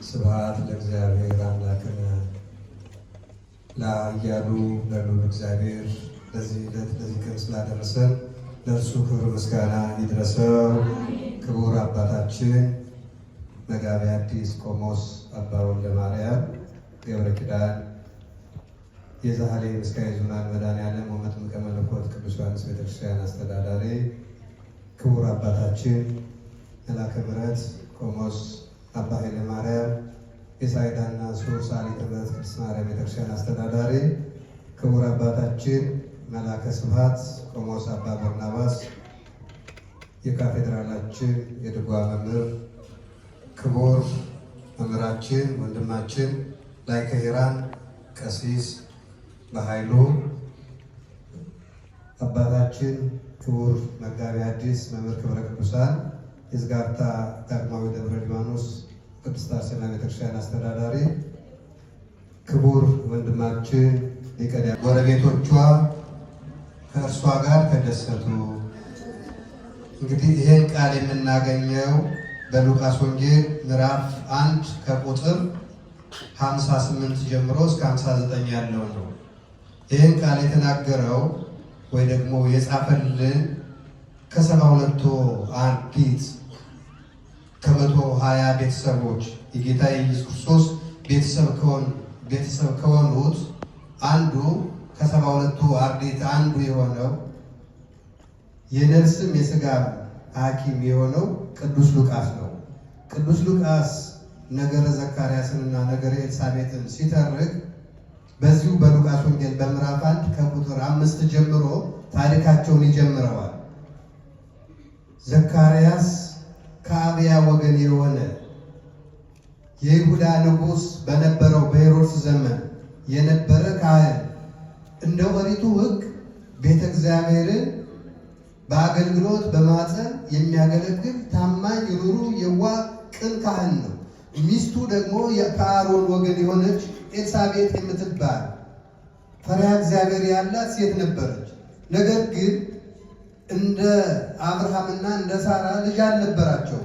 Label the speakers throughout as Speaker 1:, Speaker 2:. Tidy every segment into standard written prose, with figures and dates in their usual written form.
Speaker 1: ስብሐት ለእግዚአብሔር አምላክነ ለኃያሉ ለልዑል እግዚአብሔር ለዚህ ዕለት ለዚህ ቀን ስላደረሰን ለእርሱ ክብር ምስጋና ይድረሰው። ክቡር አባታችን መጋቤ ሐዲስ ቆሞስ አባ ወልደ ማርያም ገብረ ኪዳን የዛህሌ ምስካየ ኅዙናን መድኃኔዓለም ወመጥምቀ መለኮት ቅዱስ ዮሐንስ ቤተክርስቲያን አስተዳዳሪ፣ ክቡር አባታችን መላከ ምሕረት ቆሞስ አባ ኃይለ ማርያም የሳይዳና ሱር ሰዓሊተ ምሕረት ቅድስት ማርያም ቤተክርስቲያን አስተዳዳሪ፣ ክቡር አባታችን መላከ ስብሐት ቆሞስ አባ በርናባስ የካቴድራላችን የድጓ መምህር፣ ክቡር መምህራችን ወንድማችን ላይከ ሂራን ቀሲስ በኃይሉ፣ አባታችን ክቡር መጋቢ ሐዲስ መምህር ክብረ ቅዱሳን የዝጋርታ ዳግማዊ ደብረ ሊባኖስ ቅድስት አርሴማ ቤተክርስቲያን አስተዳዳሪ፣ ክቡር ወንድማችን ሊቀ ጎረቤቶቿ ከእርሷ ጋር ተደሰቱ። እንግዲህ ይህን ቃል የምናገኘው በሉቃስ ወንጌል ምዕራፍ 1 ከቁጥር 58 ጀምሮ እስከ 59 ያለው ነው። ይህን ቃል የተናገረው ወይ ደግሞ የጻፈልን ከ72ቱ አርድእት ከ120 ቤተሰቦች የጌታ የኢየሱስ ክርስቶስ ቤተሰብ ከሆኑት አንዱ ከ72ቱ አርድእት አንዱ የሆነው የነፍስም የስጋ ሐኪም የሆነው ቅዱስ ሉቃስ ነው። ቅዱስ ሉቃስ ነገረ ዘካርያስንና ነገረ ኤልሳቤጥን ሲተርክ በዚሁ በሉቃስ ወንጌል በምዕራፍ 1 ከቁጥር 5 ጀምሮ ታሪካቸውን ይጀምረዋል። ዘካርያስ ከአብያ ወገን የሆነ የይሁዳ ንጉሥ በነበረው በሄሮድስ ዘመን የነበረ ካህን እንደ ኦሪቱ ሕግ ቤተ እግዚአብሔርን በአገልግሎት በማፀን የሚያገለግል ታማኝ፣ ሩሩ፣ የዋህ፣ ቅን ካህን ነው። ሚስቱ ደግሞ ከአሮን ወገን የሆነች ኤልሳቤጥ የምትባል ፈሪሃ እግዚአብሔር ያላት ሴት ነበረች። ነገር ግን እንደ አብርሃምና እንደ ሳራ ልጅ አልነበራቸው።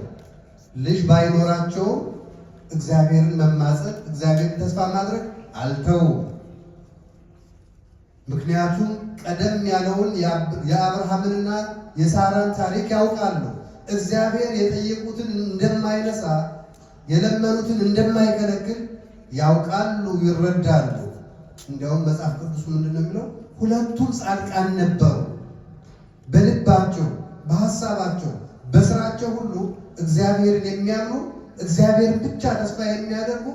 Speaker 1: ልጅ ባይኖራቸው እግዚአብሔርን መማፀን እግዚአብሔርን ተስፋ ማድረግ አልተውም። ምክንያቱም ቀደም ያለውን የአብርሃምንና የሳራን ታሪክ ያውቃሉ። እግዚአብሔር የጠየቁትን እንደማይነሳ የለመኑትን እንደማይከለክል ያውቃሉ፣ ይረዳሉ። እንዲያውም መጽሐፍ ቅዱስ ምንድን ነው የሚለው? ሁለቱም ጻድቃን ነበሩ። በልባቸው በሐሳባቸው በስራቸው ሁሉ እግዚአብሔርን የሚያምኑ እግዚአብሔርን ብቻ ተስፋ የሚያደርጉ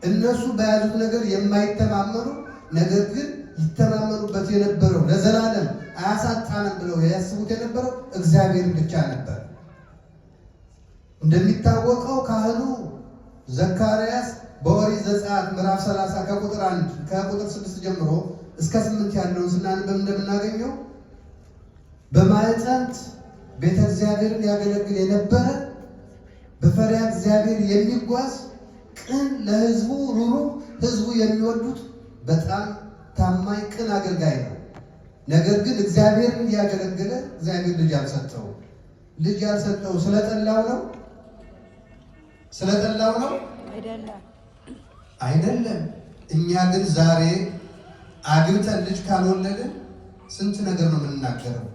Speaker 1: እነሱ በያዙት ነገር የማይተማመኑ ነገር ግን ይተማመኑበት የነበረው ለዘላለም አያሳጣንም ብለው ያስቡት የነበረው እግዚአብሔርን ብቻ ነበር። እንደሚታወቀው ካህኑ ዘካርያስ በኦሪት ዘጸአት ምዕራፍ 30 ከቁጥር 1 ከቁጥር 6 ጀምሮ እስከ 8 ያለውን ስናንብብ እንደምናገኘው በማዕፀንት ቤተ እግዚአብሔርን ያገለግል የነበረ በፈሪሃ እግዚአብሔር የሚጓዝ ቅን፣ ለሕዝቡ ሩሩ፣ ሕዝቡ የሚወዱት በጣም ታማኝ ቅን አገልጋይ ነው። ነገር ግን እግዚአብሔርን እያገለገለ እግዚአብሔር ልጅ አልሰጠው። ልጅ ያልሰጠው ስለጠላው ነው? ስለጠላው ነው አይደለም። እኛ ግን ዛሬ አግብተን ልጅ ካልወለድን ስንት ነገር ነው የምንናገረው።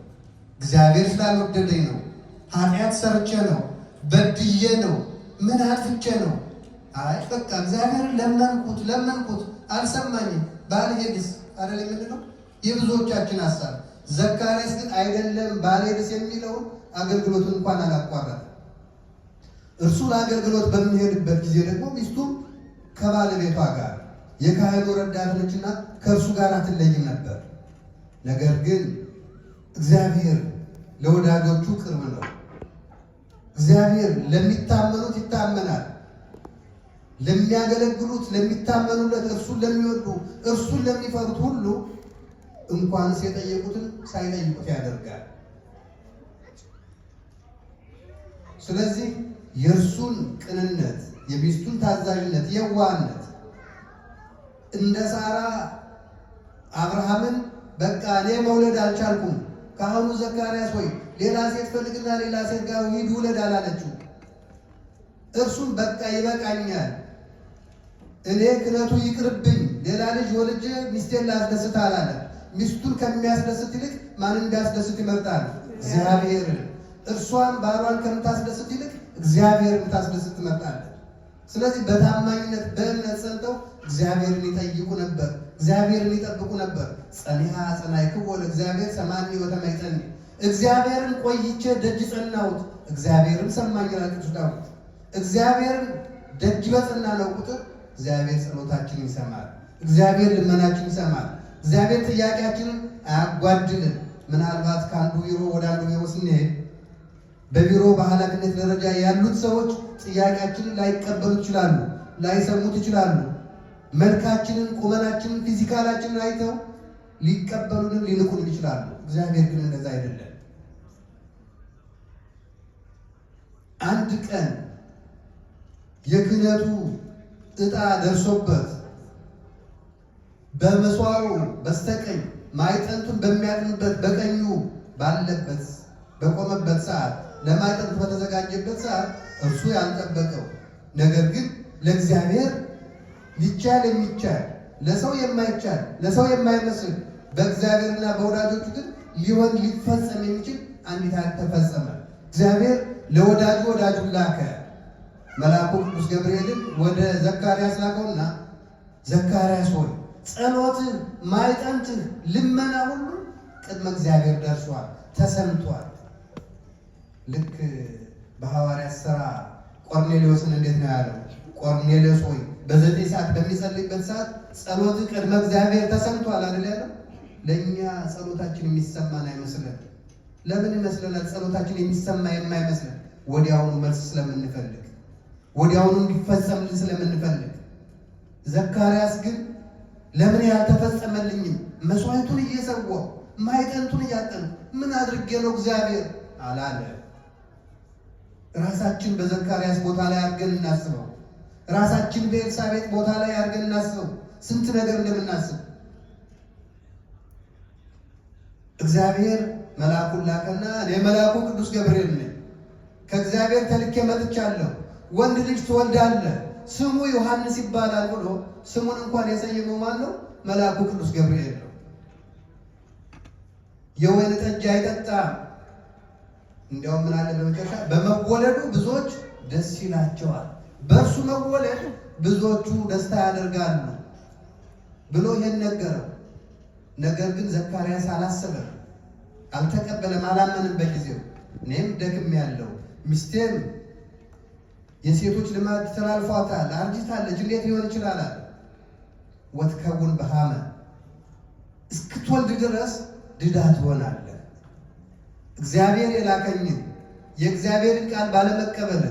Speaker 1: እግዚአብሔር ስላልወደደኝ ነው፣ ኃጢአት ሰርቼ ነው፣ በድዬ ነው፣ ምን አጥፍቼ ነው? አይ በቃ እግዚአብሔርን ለመንኩት ለመንኩት አልሰማኝም፣ ባልሄድስ አይደል የምንለው የብዙዎቻችን ሀሳብ። ዘካርያስ ግን አይደለም ባልሄድስ የሚለውን አገልግሎቱን እንኳን አላቋረጠም። እርሱ ለአገልግሎት በሚሄድበት ጊዜ ደግሞ ሚስቱም ከባለቤቷ ጋር የካህኑ ረዳት ነችና ከእርሱ ጋር አትለይም ነበር። ነገር ግን እግዚአብሔር ለወዳጆቹ ቅርብ ነው። እግዚአብሔር ለሚታመኑት ይታመናል። ለሚያገለግሉት፣ ለሚታመኑለት፣ እርሱን ለሚወዱ፣ እርሱን ለሚፈሩት ሁሉ እንኳንስ የጠየቁትን ሳይጠይቁት ያደርጋል። ስለዚህ የእርሱን ቅንነት፣ የሚስቱን ታዛዥነት፣ የዋህነት እንደ ሳራ አብርሃምን በቃ እኔ መውለድ አልቻልኩም፣ ካህኑ ዘካርያስ ሆይ ሌላ ሴት ፈልግና ሌላ ሴት ጋር ሂድ ውለድ አላለችው። እርሱም በቃ ይበቃኛል፣ እኔ ክህነቱ ይቅርብኝ፣ ሌላ ልጅ ወልጄ ሚስቴን ላስደስት አላለ። ሚስቱን ከሚያስደስት ይልቅ ማንን ቢያስደስት ይመርጣል? እግዚአብሔርን። እርሷን ባሏን ከምታስደስት ይልቅ እግዚአብሔርን የምታስደስት ትመርጣለች። ስለዚህ በታማኝነት በእምነት ጸንተው እግዚአብሔርን ይጠይቁ ነበር፣ እግዚአብሔርን ይጠብቁ ነበር። ጸኒሐ ጸናይክዎ ለእግዚአብሔር ሰማኒ ወተመይጠኒ፣ እግዚአብሔርን ቆይቼ ደጅ ጸናሁት እግዚአብሔርም ሰማኝ ይላል ቅዱስ ዳዊት። እግዚአብሔርን ደጅ በጸናነው ቁጥር እግዚአብሔር ጸሎታችንን ይሰማል። እግዚአብሔር ልመናችን ይሰማል። እግዚአብሔር ጥያቄያችንን አያጓድልም። ምናልባት ከአንዱ ቢሮ ወደ አንዱ ቢሮ ስንሄድ በቢሮ በኃላፊነት ደረጃ ያሉት ሰዎች ጥያቄያችንን ላይቀበሉ ይችላሉ፣ ላይሰሙት ይችላሉ። መልካችንን፣ ቁመናችንን፣ physical ኣችንን አይተው ሊቀበሉንም ሊንቁንም ይችላሉ። እግዚአብሔር ግን እንደዛ አይደለም። አንድ ቀን የክህነቱ ዕጣ ደርሶበት በመስዋዕቱ በስተቀኝ ማዕጠንቱን በሚያጥንበት በቀኙ ባለበት በቆመበት ሰዓት ለማዕጠንቱ በተዘጋጀበት ሰዓት እርሱ ያልጠበቀው ነገር ግን ለእግዚአብሔር ሊቻል የሚቻል ለሰው የማይቻል ለሰው የማይመስል በእግዚአብሔርና በወዳጆቹ ግን ሊሆን ሊፈጸም የሚችል አንዲት ተፈጸመ። እግዚአብሔር ለወዳጁ ወዳጁን ላከ። መልአኩ ቅዱስ ገብርኤልን ወደ ዘካርያስ ላከውና ዘካርያስ ሆይ ጸሎትህ፣ ማዕጠንትህ፣ ልመና ሁሉ ቅድመ እግዚአብሔር ደርሷል፣ ተሰምቷል። ልክ በሐዋርያት ሥራ ቆርኔሌዎስን እንዴት ነው ያለው? ቆርኔሌዎስ ሆይ በ9 ሰዓት በሚጸልይበት ሰዓት ጸሎትህ ቅድመ እግዚአብሔር ተሰምቷል አይደል ያለው? ለእኛ ጸሎታችን የሚሰማን አይመስለን። ለምን ይመስለናል ጸሎታችን የሚሰማ የማይመስለን? ወዲያውኑ መልስ ስለምንፈልግ፣ ወዲያውኑ እንዲፈጸምልን ስለምንፈልግ። ዘካርያስ ግን ለምን ያልተፈጸመልኝም? መስዋዕቱን እየሰዋሁ ማዕጠንቱን እያጠንኩ ምን አድርጌ ነው እግዚአብሔር አላለ። ራሳችን በዘካርያስ ቦታ ላይ አድርገን እናስበው። ራሳችን በኤልሳቤጥ ቦታ ላይ አድርገን እናስበው። ስንት ነገር እንደምናስብ። እግዚአብሔር መልአኩን ላከና እኔ መልአኩ ቅዱስ ገብርኤል ነኝ፣ ከእግዚአብሔር ተልኬ መጥቻለሁ፣ ወንድ ልጅ ትወልዳለህ፣ ስሙ ዮሐንስ ይባላል ብሎ ስሙን እንኳን የሰየመው ማን ነው? መልአኩ ቅዱስ ገብርኤል ነው። የወይን ጠጅ አይጠጣም። እንዲያውም ምን አለ በመጨረሻ በመወለዱ ብዙዎች ደስ ይላቸዋል፣ በእርሱ መወለድ ብዙዎቹ ደስታ ያደርጋሉ ብሎ ይሄን ነገረው። ነገር ግን ዘካርያስ አላሰበም፣ አልተቀበለም፣ አላመንም በጊዜው። እኔም ደክሜያለሁ፣ ሚስቴም የሴቶች ልማድ ተላልፏታል፣ አርጅታለች፣ እንዴት ሊሆን ይችላል? ወትከውን በሃመ እስክትወልድ ድረስ ድዳ ትሆናለህ። እግዚአብሔር የላከኝን የእግዚአብሔርን ቃል ባለመቀበል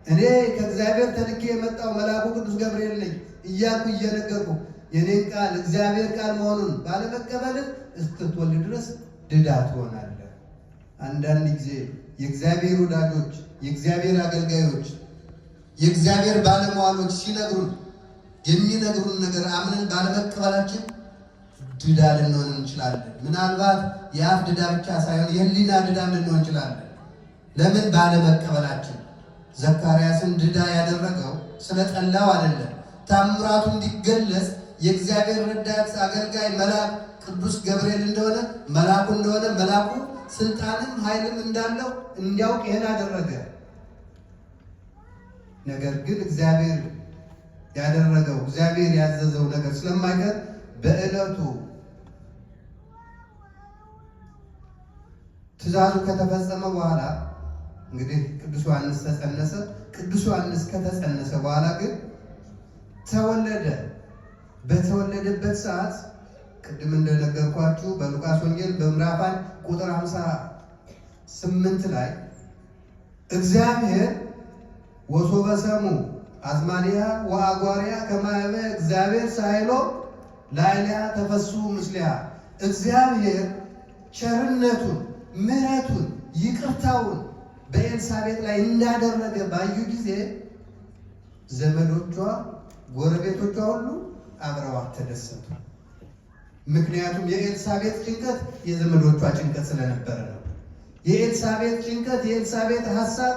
Speaker 1: እኔ ከእግዚአብሔር ተልኬ የመጣው መልአኩ ቅዱስ ገብርኤል ነኝ እያልኩ እየነገርኩ የኔን ቃል እግዚአብሔር ቃል መሆኑን ባለመቀበል እስክትወልድ ድረስ ድዳ ትሆናለህ። አንዳንድ ጊዜ የእግዚአብሔር ወዳጆች፣ የእግዚአብሔር አገልጋዮች፣ የእግዚአብሔር ባለሟሎች ሲነግሩን የሚነግሩን ነገር አምነን ባለመቀበላችን ድዳ ልንሆን እንችላለን። ምናልባት የአፍ ድዳ ብቻ ሳይሆን የህሊና ድዳም ልንሆን እንችላለን። ለምን? ባለመቀበላችን። ዘካርያስን ድዳ ያደረገው ስለጠላው አይደለም። ታምራቱ እንዲገለጽ የእግዚአብሔር ረዳት አገልጋይ መልአክ ቅዱስ ገብርኤል እንደሆነ መልአኩ እንደሆነ መልአኩ ስልጣንም ኃይልም እንዳለው እንዲያውቅ ይህን አደረገ። ነገር ግን እግዚአብሔር ያደረገው እግዚአብሔር ያዘዘው ነገር ስለማይቀር በዕለቱ ትእዛዙ ከተፈጸመ በኋላ እንግዲህ ቅዱስ ዮሐንስ ተጸነሰ። ቅዱስ ዮሐንስ ከተጸነሰ በኋላ ግን ተወለደ። በተወለደበት ሰዓት ቅድም እንደነገርኳችሁ በሉቃስ ወንጌል በምዕራፍ 1 ቁጥር 58 ላይ እግዚአብሔር ወሶበ ሰሙ አዝማዲያ ወአጓሪያ ከማያበ እግዚአብሔር ሳይሎ ላዕሌሃ ተፈሱ ምስሊያ እግዚአብሔር ቸርነቱን ምሕረቱን ይቅርታውን በኤልሳቤጥ ላይ እንዳደረገ ባዩ ጊዜ ዘመዶቿ፣ ጎረቤቶቿ ሁሉ አብረዋት ተደሰቱ። ምክንያቱም የኤልሳቤጥ ጭንቀት የዘመዶቿ ጭንቀት ስለነበረ ነው። የኤልሳቤጥ ጭንቀት የኤልሳቤጥ ሀሳብ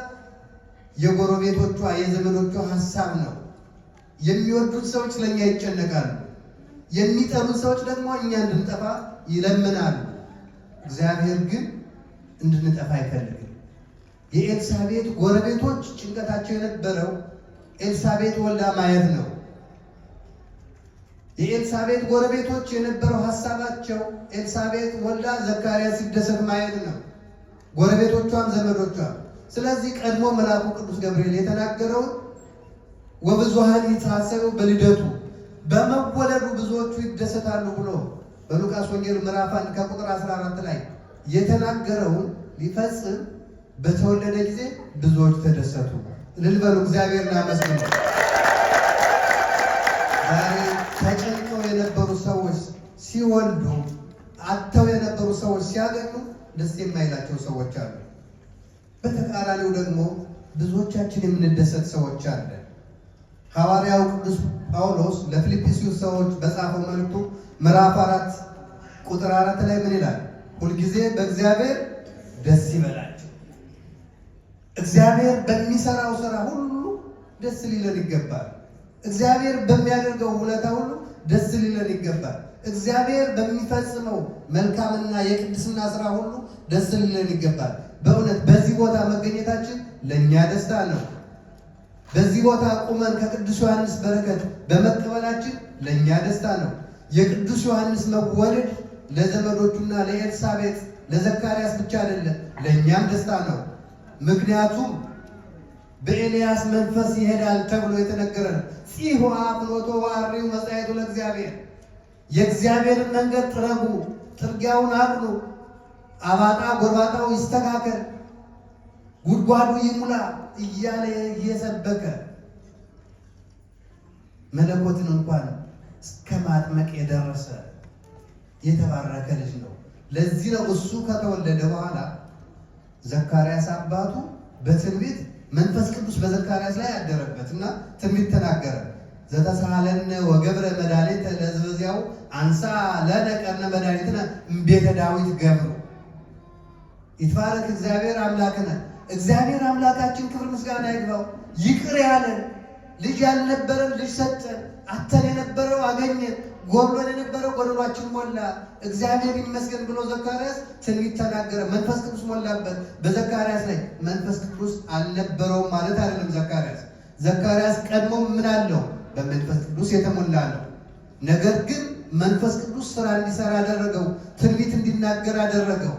Speaker 1: የጎረቤቶቿ የዘመዶቿ ሀሳብ ነው። የሚወዱት ሰዎች ስለኛ ይጨነቃሉ። የሚጠሉት ሰዎች ደግሞ እኛ እንድንጠፋ ይለምናሉ። እግዚአብሔር ግን እንድንጠፋ አይፈልግም። የኤልሳቤጥ ጎረቤቶች ጭንቀታቸው የነበረው ኤልሳቤጥ ወልዳ ማየት ነው። የኤልሳቤጥ ጎረቤቶች የነበረው ሀሳባቸው ኤልሳቤጥ ወልዳ ዘካርያስ ሲደሰት ማየት ነው። ጎረቤቶቿም ዘመዶቿም። ስለዚህ ቀድሞ መልአኩ ቅዱስ ገብርኤል የተናገረውን ወብዙኃን ይትሐሰቡ በልደቱ በመወለዱ ብዙዎቹ ይደሰታሉ ብሎ በሉቃስ ወንጌል ምዕራፍ 1 ከቁጥር 14 ላይ የተናገረውን ሊፈጽም በተወለደ ጊዜ ብዙዎች ተደሰቱ። እልል በሉ፣ እግዚአብሔርን አመስግኑ። ዛሬ ተጨንቀው የነበሩ ሰዎች ሲወልዱ፣ አጥተው የነበሩ ሰዎች ሲያገኙ ደስ የማይላቸው ሰዎች አሉ። በተቃራኒው ደግሞ ብዙዎቻችን የምንደሰት ሰዎች አለ። ሐዋርያው ቅዱስ ጳውሎስ ለፊልጵስዩስ ሰዎች በጻፈው መልእክቱ ምዕራፍ 4 ቁጥር 4 ላይ ምን ይላል? ሁልጊዜ በእግዚአብሔር ደስ ይበላችሁ። እግዚአብሔር በሚሰራው ስራ ሁሉ ደስ ሊለን ይገባል። እግዚአብሔር በሚያደርገው ውለታ ሁሉ ደስ ሊለን ይገባል። እግዚአብሔር በሚፈጽመው መልካምና የቅድስና ስራ ሁሉ ደስ ሊለን ይገባል። በእውነት በዚህ ቦታ መገኘታችን ለእኛ ደስታ ነው። በዚህ ቦታ ቁመን ከቅዱስ ዮሐንስ በረከት በመቀበላችን ለእኛ ደስታ ነው። የቅዱስ ዮሐንስ መወለድ ለዘመዶቹና ለኤልሳቤጥ ለዘካርያስ ብቻ አይደለም፣ ለእኛም ደስታ ነው። ምክንያቱም በኤልያስ መንፈስ ይሄዳል ተብሎ የተነገረ ነው። ጺሖ ፍኖቶ ወዐርዩ መጻሕፍቱ ለእግዚአብሔር፣ የእግዚአብሔርን መንገድ ጥረጉ፣ ጥርጊያውን አቅኑ፣ አባጣ ጎርባጣው ይስተካከል፣ ጉድጓዱ ይሙላ እያለ እየሰበከ መለኮትን እንኳን እስከ ማጥመቅ የደረሰ የተባረከ ልጅ ነው። ለዚህ ነው እሱ ከተወለደ በኋላ ዘካርያስ አባቱ በትንቢት መንፈስ ቅዱስ በዘካርያስ ላይ ያደረበት እና ትንቢት ተናገረ። ዘተሳሃለነ ወገብረ መድኃኒተ ለሕዝበ ዚአሁ አንሳ ለነ ቀርነ መድኃኒትነ እምቤተ ዳዊት ገብሩ። ይትባረክ እግዚአብሔር አምላክነ፣ እግዚአብሔር አምላካችን ክብር ምስጋና ይግባው። ይቅር ያለን፣ ልጅ ያልነበረን ልጅ ሰጠን፣ አተን የነበረው አገኘን፣ ጎድሎን የነበረው ጎደሏችን ሞላ፣ እግዚአብሔር ይመስገን ብሎ ዘካርያስ ትንቢት ተናገረ። መንፈስ ቅዱስ ሞላበት። በዘካርያስ ላይ መንፈስ ቅዱስ አልነበረውም ማለት አይደለም። ዘካርያስ ቀድሞ ምን አለው? በመንፈስ ቅዱስ የተሞላ ነው። ነገር ግን መንፈስ ቅዱስ ስራ እንዲሰራ አደረገው። ትንቢት እንዲናገር አደረገው።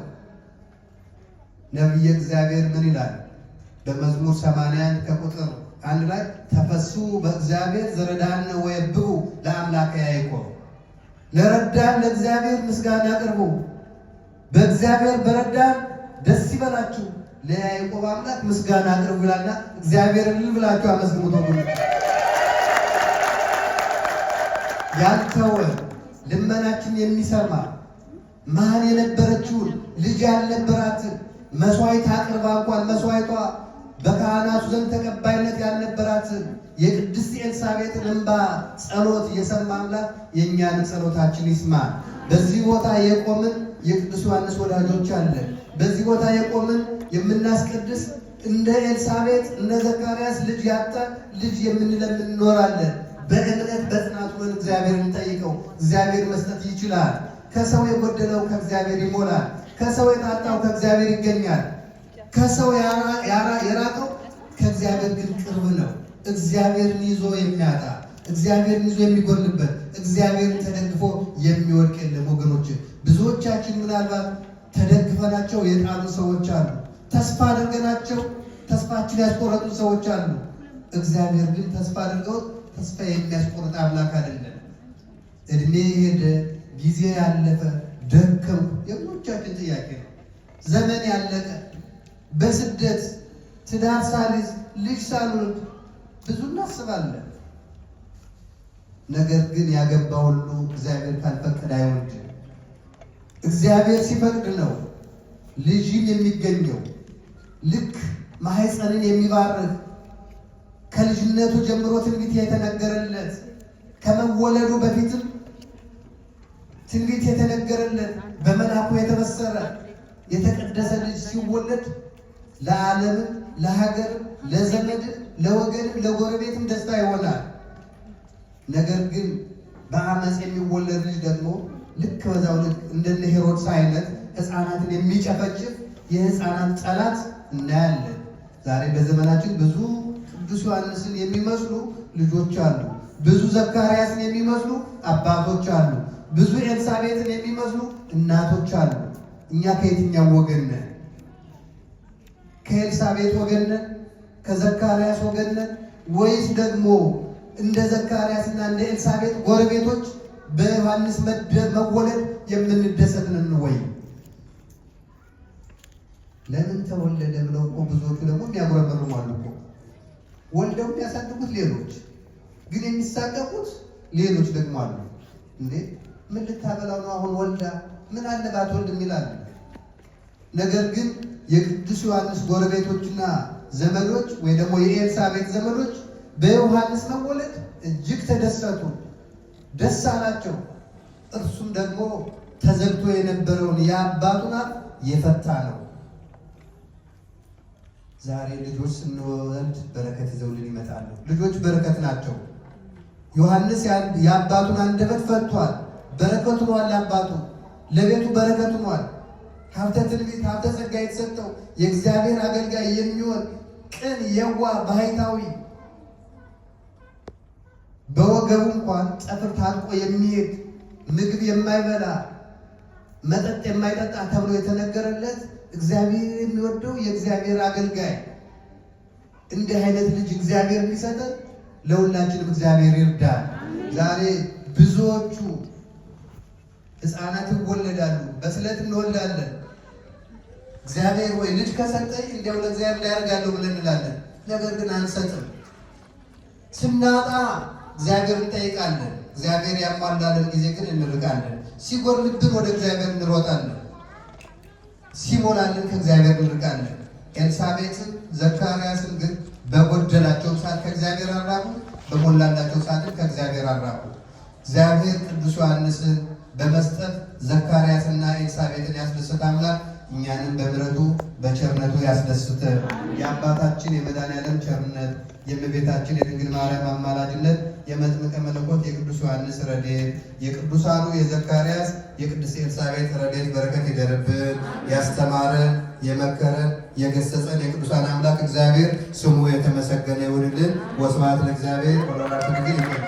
Speaker 1: ነቢየ እግዚአብሔር ምን ይላል? በመዝሙር 81 ከቁጥር 1 ላይ ተፈሥሑ በእግዚአብሔር ዘረዳነ ወየብቡ ለአምላከ ያዕቆብ፣ ለረዳን ለእግዚአብሔር ምስጋና አቅርቡ፣ በእግዚአብሔር በረዳን ደስ ይበላችሁ፣ ለያዕቆብ አምላክ ምስጋና አቅርቡ ይላልና እግዚአብሔርን እልል ብላችሁ አመስግኑት። ወገኖች፣ ያልተወ፣ ልመናችን የሚሰማ፣ መሃን የነበረችውን፣ ልጅ ያልነበራትን፣ መስዋዕት አቅርባ እንኳን መስዋዕቷ በካህናቱ ዘንድ ተቀባይነት ያልነበራትን የቅድስት ኤልሳቤጥን እንባ ጸሎት የሰማ አምላክ የእኛንም ጸሎታችን ይስማ። በዚህ ቦታ የቆምን የቅዱስ ዮሐንስ ወዳጆች አለን። በዚህ ቦታ የቆምን የምናስቀድስ እንደ ኤልሳቤጥ እንደ ዘካርያስ ልጅ ያጣ ልጅ የምንለምን እንኖራለን። በእምነት በጽናት ሆነን እግዚአብሔርን እንጠይቀው። እግዚአብሔር መስጠት ይችላል። ከሰው የጎደለው ከእግዚአብሔር ይሞላል። ከሰው የታጣው ከእግዚአብሔር ይገኛል። ከሰው የራቀው ከእግዚአብሔር ግን ቅርብ ነው። እግዚአብሔርን ይዞ የሚያጣ፣ እግዚአብሔርን ይዞ የሚጎልበት፣ እግዚአብሔርን ተደግፎ የሚወድቅ የለም። ወገኖች፣ ብዙዎቻችን ምናልባት ተደግፈናቸው የጣሉ ሰዎች አሉ። ተስፋ አድርገናቸው ተስፋችን ያስቆረጡ ሰዎች አሉ። እግዚአብሔር ግን ተስፋ አድርገው ተስፋ የሚያስቆርጥ አምላክ አይደለም። እድሜ ሄደ፣ ጊዜ ያለፈ፣ ደከምኩ የብዙዎቻችን ጥያቄ ነው። ዘመን ያለቀ፣ በስደት ትዳር ሳልይዝ፣ ልጅ ሳልወልድ ብዙ እናስባለን። ነገር ግን ያገባ ሁሉ እግዚአብሔር ካልፈቀደ አይወልድም። እግዚአብሔር ሲፈቅድ ነው ልጅን የሚገኘው። ልክ ማህፀንን የሚባርክ፣ ከልጅነቱ ጀምሮ ትንቢት የተነገረለት፣ ከመወለዱ በፊትም ትንቢት የተነገረለት፣ በመልአኩ የተበሰረ የተቀደሰ ልጅ ሲወለድ ለዓለምም ለሀገርም ለዘመድም ለወገንም ለጎረቤትም ደስታ ይሆናል። ነገር ግን በአመፅ የሚወለድ ልጅ ደግሞ ልክ በዛው ልክ እንደነ ሄሮድስ አይነት ሕፃናትን የሚጨፈጭፍ የሕፃናት ጠላት እናያለን። ዛሬ በዘመናችን ብዙ ቅዱስ ዮሐንስን የሚመስሉ ልጆች አሉ። ብዙ ዘካርያስን የሚመስሉ አባቶች አሉ። ብዙ ኤልሳቤጥን የሚመስሉ እናቶች አሉ። እኛ ከየትኛው ወገን ነን? ከኤልሳቤጥ ወገን ነን? ከዘካርያስ ወገን ነን? ወይስ ደግሞ እንደ ዘካርያስና እንደ ኤልሳቤጥ ጎረቤቶች በዮሐንስ መወለድ የምንደሰት ነን ወይ? ለምን ተወለደ ብለው እኮ ብዙዎቹ ደግሞ የሚያጉረመርሙ አሉ እኮ። ወልደው የሚያሳድጉት ሌሎች፣ ግን የሚሳቀቁት ሌሎች ደግሞ አሉ። እንዴ ምን ልታበላው ነው አሁን ወልዳ ምን አለ ባትወልድ የሚላሉ። ነገር ግን የቅዱስ ዮሐንስ ጎረቤቶችና ዘመዶች ወይ ደግሞ የኤልሳቤጥ ዘመዶች በዮሐንስ መወለድ እጅግ ተደሰቱ፣ ደስ አላቸው። እርሱም ደግሞ ተዘግቶ የነበረውን የአባቱን አፍ የፈታ ነው። ዛሬ ልጆች ስንወልድ በረከት ይዘውልን ይመጣሉ። ልጆች በረከት ናቸው። ዮሐንስ የአባቱን አንደበት ፈቷል። በረከት ሆኗል። አባቱ ለቤቱ በረከት ሆኗል። ሀብተ ትንቢት፣ ሀብተ ጸጋ የተሰጠው የእግዚአብሔር አገልጋይ የሚሆን ቅን፣ የዋህ፣ ባህታዊ በወገቡ እንኳን ጠፍር ታጥቆ የሚሄድ ምግብ የማይበላ መጠጥ የማይጠጣ ተብሎ የተነገረለት እግዚአብሔር የሚወደው የእግዚአብሔር አገልጋይ እንዲህ አይነት ልጅ እግዚአብሔር የሚሰጠን ለሁላችንም እግዚአብሔር ይርዳል። ዛሬ ብዙዎቹ ሕፃናት ይወለዳሉ፣ በስለት እንወልዳለን። እግዚአብሔር ወይ ልጅ ከሰጠኝ እንዲያው ለእግዚአብሔር ላያደርጋለሁ ብለን እንላለን። ነገር ግን አንሰጥም። ስናጣ እግዚአብሔር እንጠይቃለን። እግዚአብሔር ያሟላለን ጊዜ ግን እንርቃለን። ሲጎድልብን ወደ እግዚአብሔር እንሮጣለን። ሲሞላልን ከእግዚአብሔር እንርቃለን። ኤልሳቤጥን ዘካርያስን ግን በጎደላቸው ሰዓት ከእግዚአብሔር አራቁ፣ በሞላላቸው ሰዓትም ከእግዚአብሔር አራቁ። እግዚአብሔር ቅዱስ ዮሐንስን በመስጠት ዘካርያስና ኤልሳቤጥን ያስደሰተ አምላክ እኛንም በምሕረቱ በቸርነቱ ያስደስተን። የአባታችን የመድኃኔዓለም ቸርነት የእመቤታችን የድንግል ማርያም አማላጅነት የመጥምቀ መለኮት የቅዱስ ዮሐንስ ረድኤት የቅዱሳኑ የዘካርያስ የቅድስት ኤልሳቤጥ ረድኤት በረከት ይደርብን። ያስተማረን የመከረን የገሰጸን የቅዱሳን አምላክ እግዚአብሔር ስሙ የተመሰገነ ይሁንልን። ወስብሐት ለእግዚአብሔር ወለወላዲቱ ድንግል።